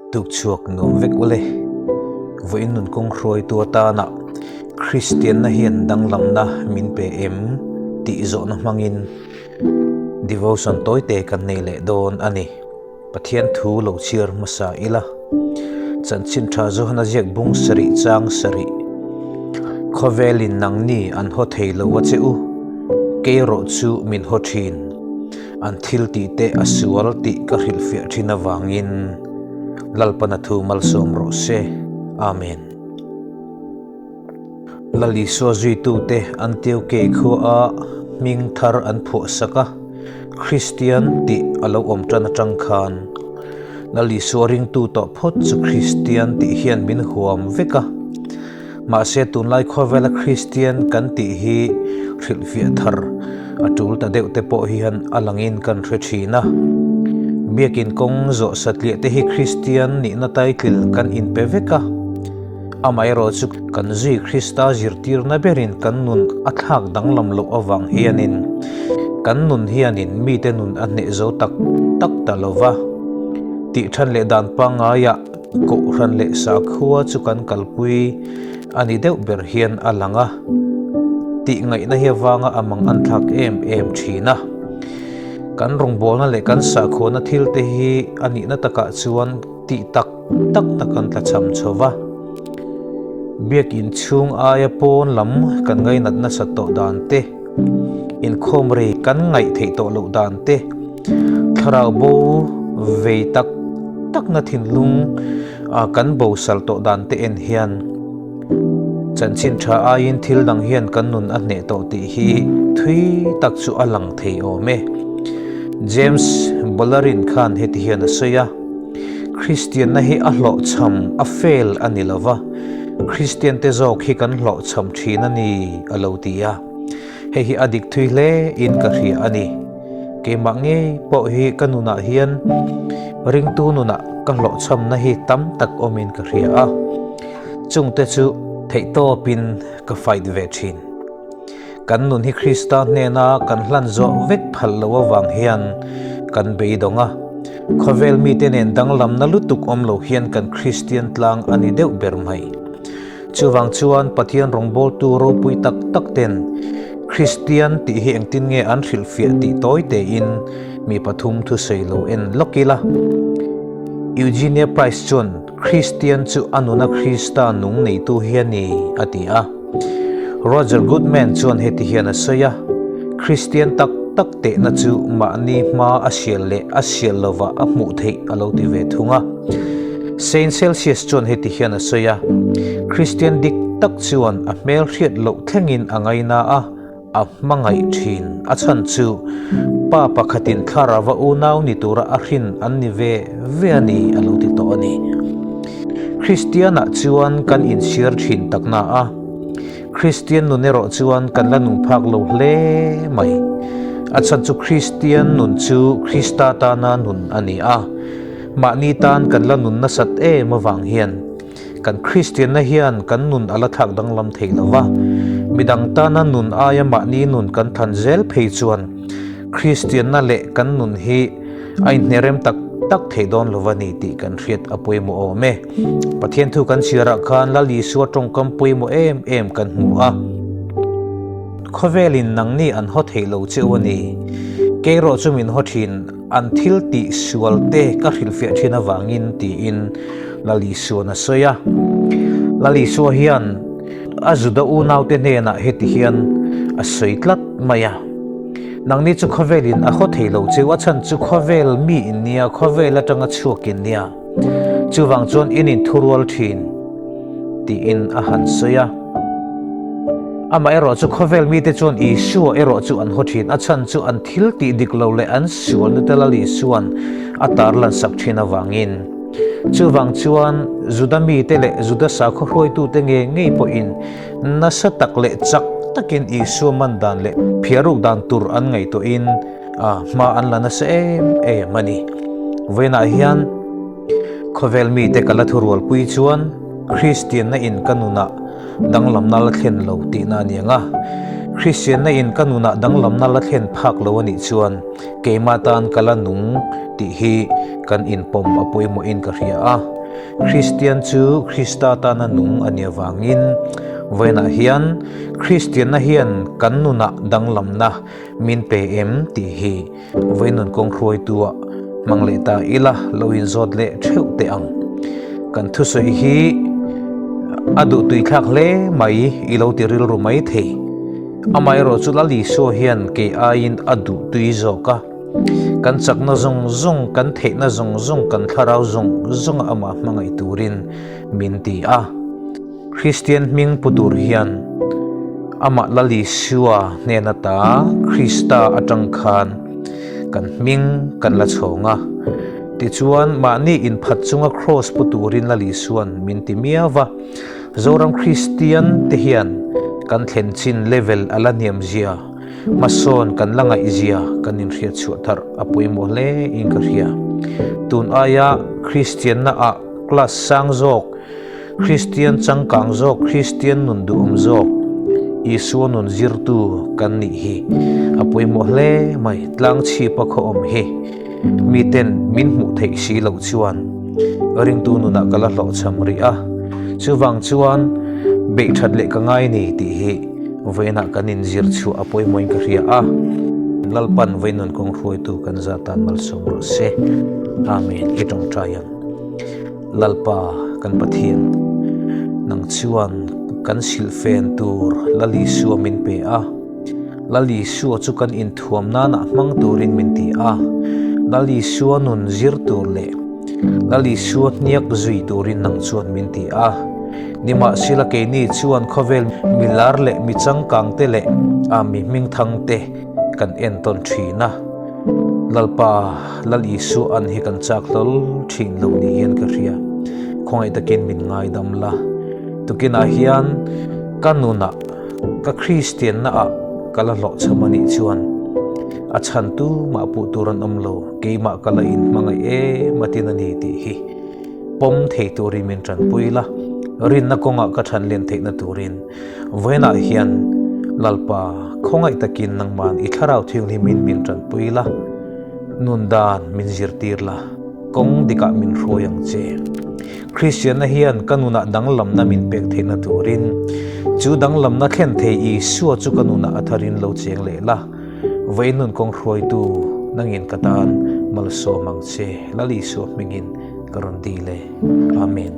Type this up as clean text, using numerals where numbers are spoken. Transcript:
Tukchhuak nuam vek ule. Vawiin nun kawng hruaitu atana Kristianna hian danglamna min pe em tih zawhna hmangin devotion tawite kan nei leh dawn a ni. Pathian thu lo chhiar hmasa ila. Chanchin tha Johana ziak bung sarih chang sarih. Khawvelin nangni an haw thei lo a che u, kei erawh chu min haw thin. An thil tih te a sual tih ka hrilhfiah thin avangin Lalpana thu malsawm rawh se. Amen. Lal Isua zuitute Antioke khua hming thar an phuah sak a, Kristian tih a lo awm tan atang khan Lal Isua ringtu tawh phawt chu Kristian tih hian min huam vek a. Mahse tunlai khawvela Kristian kan tih hi hrilhfiah thar a tul ta deuh te pawh hian a langin kan hre thin a. Biakin kawng zawh satliah te hi Kristian nihna title kan inpe vek a. Amaherawh chu kan zui Krista zirtirna berin kan nun a thlak danglam loh avang hianin kan nun hianin mite nun a hneh zo tak tak ta lo va. Tih than leh dan pangaiah Kohhran leh sakhua chu kan kalpui a ni deuh ber hian a lang a, tih ngaihna hi avanga a mang an thlak em em thin a. Kan rawngbawlna leh kan sakhuana thil te hi a nihna takah chuan tih tak tak na kan tla cham chho va. Biakin chhung aia pawn lam kan ngainat nasat tawh dan te, inkhawm rei kan ngaih theih tawh loh dan te, thlarau bo vei tak takna thinlung kan bosal tawh dan te en hian chanchin tha aiin thil dang hian kan nun a hneh tawh tih hi thui tak chu a lang thei awm e. James Bolarin khan heti hian a sawi a. Kristianna hi a hlawhchham, a fail a ni lo va, Kristiante zawk hi kan hlawhchham thin a ni, a lo ti a. Hei hi a dik thui hle in ka hria a ni. Keimah ngei pawh hi ka nunah hian ringtu nunah ka hlawhchhamna hi tam tak awmin ka hria a, chungte chu theihtawpin ka fight ve thin. Kan nun hi Krista hnena kan hlan zawh vek phal loh avang hian kan beidawng a, khawvel mite nen danglamna lutuk awm lo hian kan Kristian tlang a ni deuh ber mai. Chuvang chuan Pathian rawngbawltu ropui tak tak ten Kristian tih hi engtin nge an hrilhfiah tih tawi tein mi pathum thusawi lo en lawk ila. Eugenia Price chuan Kristian chu a nuna Krista nung neitu hi a ni, a ti a. Roger Goodman chuan heti hian a sawi a, Kristian tak tak tehna chu mahni hma a sial leh a sial lovah a hmuh theih a lo ti ve thung a. Saint Celsius chuan heti hian a sawi a, Kristian dik tak chuan a hmel hriat loh thlengin a ngaina a, A hmangaih thin a chhan chu pa pakhatin thlarava unau ni tura a hrin an ni ve ve a ni a lo ti tawh a ni. Kristianah chuan kan inchhir thin takna a, Kristian nun erawh chuan kan la nung phak lo hle mai. A chhan chu Kristian nun chu Krista tana nun a ni a, mahni tan kan la nun nasat em avang hian Kan Kristianna hian kan nun a la thlak danglam thei lo va, midang tana nun aia mahni nun kan than zel phei chuan Kristianna leh kan nun hi a inhnerem tak tak thei dawn lo va ni tih kan hriat a pawimawh awm e. Pathian thu kan chhiarah khan Lal Isua tawngkam pawimawh em em kan hmu a. Khawvelin nangni an haw thei lo che u a ni. Keirawh chu min haw thin, an thil tih sual te ka hrilhfiah thin avangin tiin Lal Isua'n a sawi a. Lal Isua hian a Juda unaute hnenah heti hian a sawi tlat mai a, Nangni chu khawvelin a haw thei lo cheu, a chhan chu khawvel mi in nia, khawvel atanga chhuak in nia, chuvang chuan in inthurual thin, tiin a han sawi a. Amaherawh chu khawvel mite chuan Isua erawh chu an haw thin, a chhan chu an thil tih dik lo leh an sualna te Lal Isua'n a tarlansak thin avangin. Chuvang chuan Juda mite leh Juda sakhaw hruaitute nge ngei pawhin nasa tak leh chak takin Isua man dan leh phiaruk dan tur an ngaihtuahin hma an la nasa em em a ni. Vawiinah hian khawvel mite ka la thurualpui chuan Kristianna in ka nunah danglamna la thlen lo tihna a ni ang a. Kristianna in ka nunah danglamna la thlen phak lo a nih chuan Keimah tan ka la nung tih hi kan inpawm a pawimawhin ka hria a. Kristian chu Krista tana nung a nih avangin vawiinah hian Kristianna hian kan nunah danglamna min pe em tih hi vawiin nun kawng hruaitua hmang leh ta ila lo inzawt leh theuh teh ang. Kan thusawi hi a duhtuithlak hle mai i lo ti rilru mai thei. Amaherawh chu Lal Isua hian kei aiin a duhtui zawk a. Kan chakna zawng zawng, kan theihna zawng zawng, kan thlarau zawng zawnga amah hmangaih turin min ti a. Kristian hming pu tur hian amah Lal Isua hnen ata Krista atang khan kan hming kan la chhawng a. Tichuan, mahni inphat chunga kraws pu turin Lal Isua'n min ti miau va. Zoram Kristian te hian kan thlen chin level a la hniam zia, hmasawn kan la ngaih zia kan inhriat chhuah thar a pawimawh hle in ka hria. Tun aia Kristianna ah class sang zawk, Kristian changkang zawk, Kristian nun duhawm zawk, Isua nun zirtu kan nih hi a pawimawh hle mai. Tlang chhipa khaw awm hi miten min hmuh theih si loh chuan ringtu nunah ka la hlawhchham rih a, chuvang chuan beih that leh ka ngai ni tih hi vawiinah kan inzir chhuah a pawimawhin ka hria a. Lalpan vawiin nun kawng hruaitu kan zah tan malsawm rawh se. Amen. I tawngtai ang. Lalpa kan Pathian, nang chuan kan silhfen tur Lal Isua min pe a. Lal Isua chu kan inthuam nana hmang turin min ti a. Lal Isua nun zir tur leh Lal Isua hniak zui turin nang chuan min ti a. Nimahsela keini chuan khawvel milar leh mi changkangte leh a mi hmingthangte kan entawn thin a. Lalpa, Lal Isua an hi kan chak hlawl thin lo ni hian ka hria. Khawngaih takin min ngaidam la. Tukinah hian ka nunah, ka Kristianna ah ka la hlawhchham a nih chuan a chhan tu mah puh tur an awm lo, keimah ka la inhmangaih em atin a ni tih hi pawm thei turin min tanpui la, rinna kawngah ka than len theihna turin Vawiinah hian Lalpa khawngaih takin nangman i thlarau thianghlimin min tanpui la, nun dan min zirtir la, kawng dikah min hruai ang che. Kristianna hian ka nunah danglamna min pek theihna turin chu danglamna thlen thei Isua chu ka nunah a tharin lo cheng leh la, vawiin nun kawng hruaitu nangin ka tan malsawm ang che, Lal Isua hmingin ka rawn dil e. Amen.